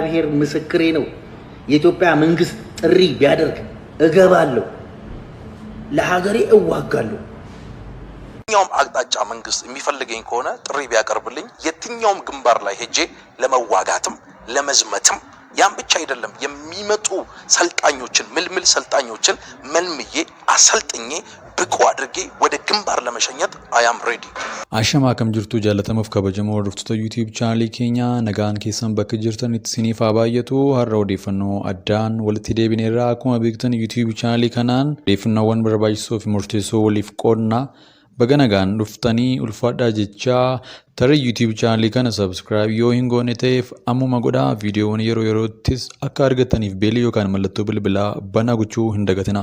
እግዚአብሔር ምስክሬ ነው። የኢትዮጵያ መንግስት ጥሪ ቢያደርግ እገባለሁ፣ ለሀገሬ እዋጋለሁ። የትኛውም አቅጣጫ መንግስት የሚፈልገኝ ከሆነ ጥሪ ቢያቀርብልኝ የትኛውም ግንባር ላይ ሄጄ ለመዋጋትም ለመዝመትም፣ ያን ብቻ አይደለም፣ የሚመጡ ሰልጣኞችን፣ ምልምል ሰልጣኞችን መልምዬ አሰልጥኜ ብቁ አድርጌ ወደ ግንባር ለመሸኘት I am ready። Ashama, akkam jirtu jaallatamaaf kabajamoo hordoftoota YouTube chaanalii keenyaa? Nagaan keessan bakka jirtanitti isiniif haa baay'atu. Har'a odeeffannoo addaan walitti deebineerra. Akkuma beektan YouTube chaanalii kanaan odeeffannoowwan barbaachisoo fi murteessoo waliif qoodna. Baga nagaan dhuftanii, ulfaadhaa jechaa, tarii YouTube chaanalii kana subscribe yoo hin goone ta'eef ammuma godhaa. Viidiyoowwan yeroo yeroottis akka argattaniif beelii yookaan mallattoo bilbilaa banaa gochuu hin dagatina.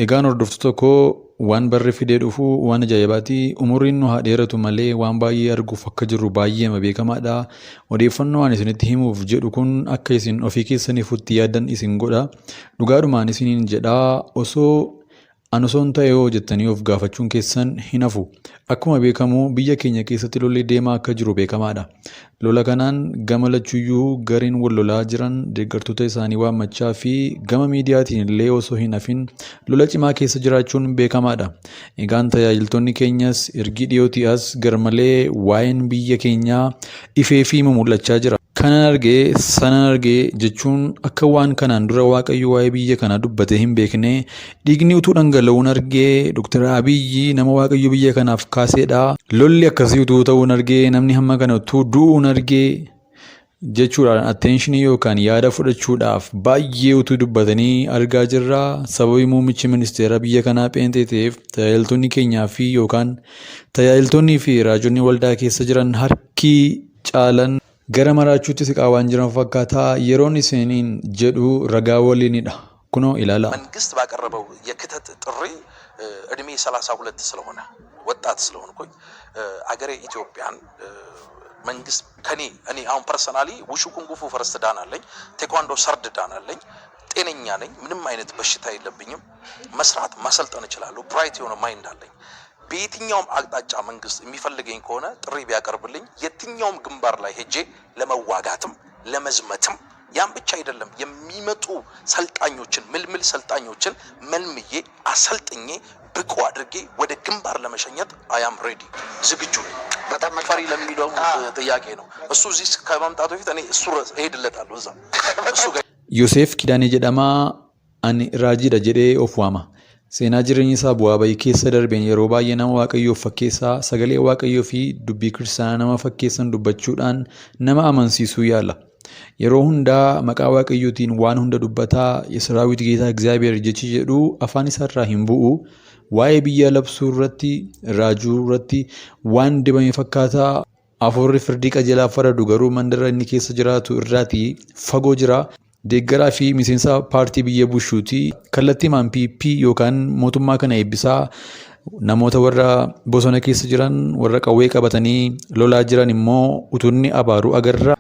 Egaan hordoftoota koo, waan barri fidee dhufu waan ajaa'ibaati. Umuriin nu haa dheeratu malee waan baay'ee arguuf akka jirru baay'eema beekamaadha. Odeeffannoo ani isinitti himuuf jedhu kun akka isin ofii keessaniif itti yaaddan isin godha. Dhugaadhumaan isiniin jedhaa, osoo an osoon ta'e hoo jettanii of gaafachuun keessan hin hafu. Akkuma beekamu biyya keenya keessatti lolli deemaa akka jiru beekamaadha. Lola kanaan gama lachuyyuu gareen wal lolaa jiran deeggartoota isaanii waammachaa fi gama miidiyaatiin illee osoo hin hafin lola cimaa keessa jiraachuun beekamaadha. Egaan tajaajiltoonni keenyas ergi dhiyootii as garmalee waa'een biyya keenyaa ifee fi mul'achaa jira. Kanan argee, sanan argee jechuun akka waan kanaan dura Waaqayyo waa'ee biyya kanaa dubbatee hin beekne, dhiigni utuu dhangala'uun argee, Dr. Abiyyi nama Waaqayyo biyya kanaaf kaaseedha. Lolli akkasii utuu ta'uun argee, namni hamma kana utuu du'uun argee jechuudhaan attention yookaan yaada fudhachuudhaaf baay'ee utuu dubbatanii argaa jirra. Sababii muummichi ministeera biyya kanaa pheenxee ta'eef tajaajiltoonni keenyaa fi yookaan tajaajiltoonnii fi raajonni waldaa keessa jiran harki caalan gara maraachuutti siqaa waan jiran fakkaata. Yeroon isiniin jedhu ragaa waliinidha. Kunoo ilaala. መንግስት ባቀረበው የክተት ጥሪ እድሜ 32 ስለሆነ፣ ወጣት ስለሆንኩኝ አገሬ ኢትዮጵያን መንግስት ከኔ እኔ አሁን personally ውሹ ኩንግፉ first dan አለኝ፣ ቴኳንዶ third dan አለኝ፣ ጤነኛ ነኝ፣ ምንም አይነት በሽታ የለብኝም። መስራት ማሰልጠን እችላለሁ። Bright የሆነ mind አለኝ። በየትኛውም አቅጣጫ መንግስት የሚፈልገኝ ከሆነ ጥሪ ቢያቀርብልኝ የትኛውም ግንባር ላይ ሄጄ ለመዋጋትም ለመዝመትም፣ ያን ብቻ አይደለም፣ የሚመጡ ሰልጣኞችን፣ ምልምል ሰልጣኞችን መልምዬ አሰልጥኜ ብቁ አድርጌ ወደ ግንባር ለመሸኘት I am ready፣ ዝግጁ ነኝ። በጣም መልካም። ፈሪ ለሚለው ጥያቄ ነው። እሱ እዚህ ከመምጣቱ በፊት እኔ እሱ እሄድለታለሁ፣ እዛ እሱ ጋር Yoseef Kidaanee jedhama. Ani raajiidha jedhee of waama. Seenaa jireenya isaa bu'aa bayii keessa darbeen yeroo baay'ee nama Waaqayyoof fakkeessaa, sagalee Waaqayyoo fi dubbii kiristaanaa nama fakkeessan dubbachuudhaan nama amansiisuu yaala. Yeroo hundaa maqaa Waaqayyootiin waan hunda dubbataa, የሰራዊት ጌታ እግዚአብሔር jechi jedhu afaan isaarraa hin bu'u. Waa'ee biyya labsuu irratti, raajuu irratti waan dibame fakkaataa. Hafuurri firdii qajeelaa faradu garuu mandara inni keessa jiraatu irraatii fagoo jira. Deeggaraa fi miseensa paartii biyya bushuuti. Kallattiimaan PP yookaan mootummaa kana eebbisaa, namoota warra bosona keessa jiran, warra qawwee qabatanii lolaa jiran immoo utuu inni abaaru agarra.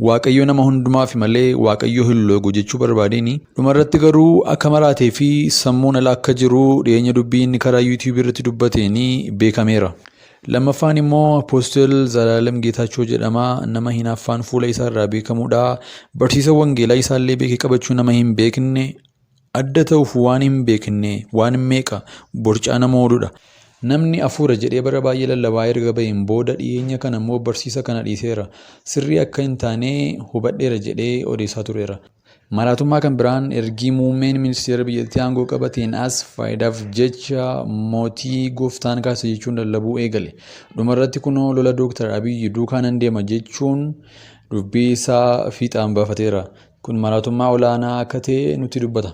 Waaqayyo nama hundumaaf malee Waaqayyo hin loogu jechuu barbaadeen. Dhumarratti garuu akka maraatee fi sammuun ala akka jiru dhiyeenya dubbii inni karaa YouTube irratti dubbateen beekameera. Lammaffaan immoo Apostle Zalaalam Geetaachoo jedhama. Nama hinaaffaan fuula isaa irraa beekamudha. Barsiisa wangeelaa isaallee beekee qabachuu nama hin beekne, adda ta'uuf waan hin beekne waan meeqa borcaa nama ooludha. Namni hafuura jedhee bara baay'ee lallabaa erga baheen booda dhiyeenya kana immoo barsiisa kana dhiiseera. Sirrii akka hin taane hubadheera jedhee odeessaa tureera. Maraatummaa kan biraan, ergii muummeen ministeera biyyattii aangoo qabateen as faayidaaf jecha mootii gooftaan kaase jechuun lallabuu eegale. Dhumarratti kunoo lola Dooktar Abiyyi duukaa nan deema jechuun dubbii isaa fiixaan baafateera. Kun maraatummaa olaanaa akka ta'e nutti dubbata.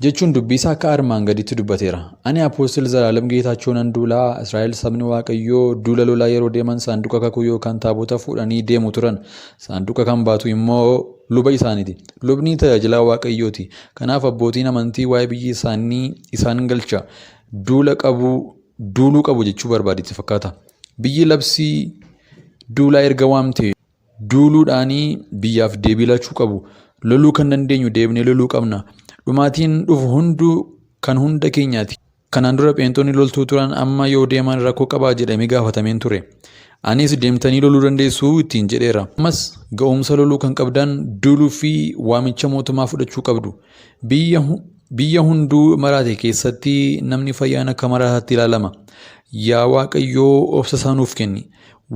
Jechuun dubbii isaa akka armaan gaditti dubbateera. Ani Apostle Zalaalam Geetaachoo nan duulaa. Israa'el sabni Waaqayyoo duula lolaa yeroo deeman saanduqa kakuu yookaan taabota fuudhanii deemu turan. Saanduqa kan baatu immoo luba isaaniiti. Lubni tajaajilaa Waaqayyooti. Kanaaf abbootiin amantii waa'ee biyya isaanii isaan galcha. Duula qabu, duuluu qabu jechuu barbaadetti fakkaata. Biyyi labsii duulaa erga waamte duuluudhaanii biyyaaf deebii laachuu qabu. Loluu kan dandeenyu deebinee loluu qabna. Dhumaatiin dhufu hunduu kan hunda keenyaati. Kanaan dura pheenxoonni loltuu turan amma yoo deeman rakkoo qabaa jedhamee gaafatameen ture. Anis deemtanii loluu dandeessuu ittiin jedheera. Ammas ga'umsa loluu kan qabdan duuluu fi waamicha mootummaa fudhachuu qabdu. Biyya hunduu maraate keessatti namni fayyaan akka maraataatti ilaalama. Yaa Waaqayyoo obsa isaa nuuf kenni.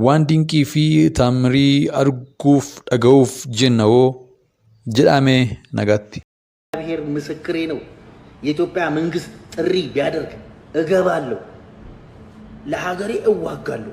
Waan dinqii fi taamirii arguuf dhaga'uuf jenna hoo jedhame nagaatti. እግዚአብሔር ምስክሬ ነው። የኢትዮጵያ መንግስት ጥሪ ቢያደርግ እገባለሁ፣ ለሀገሬ እዋጋለሁ።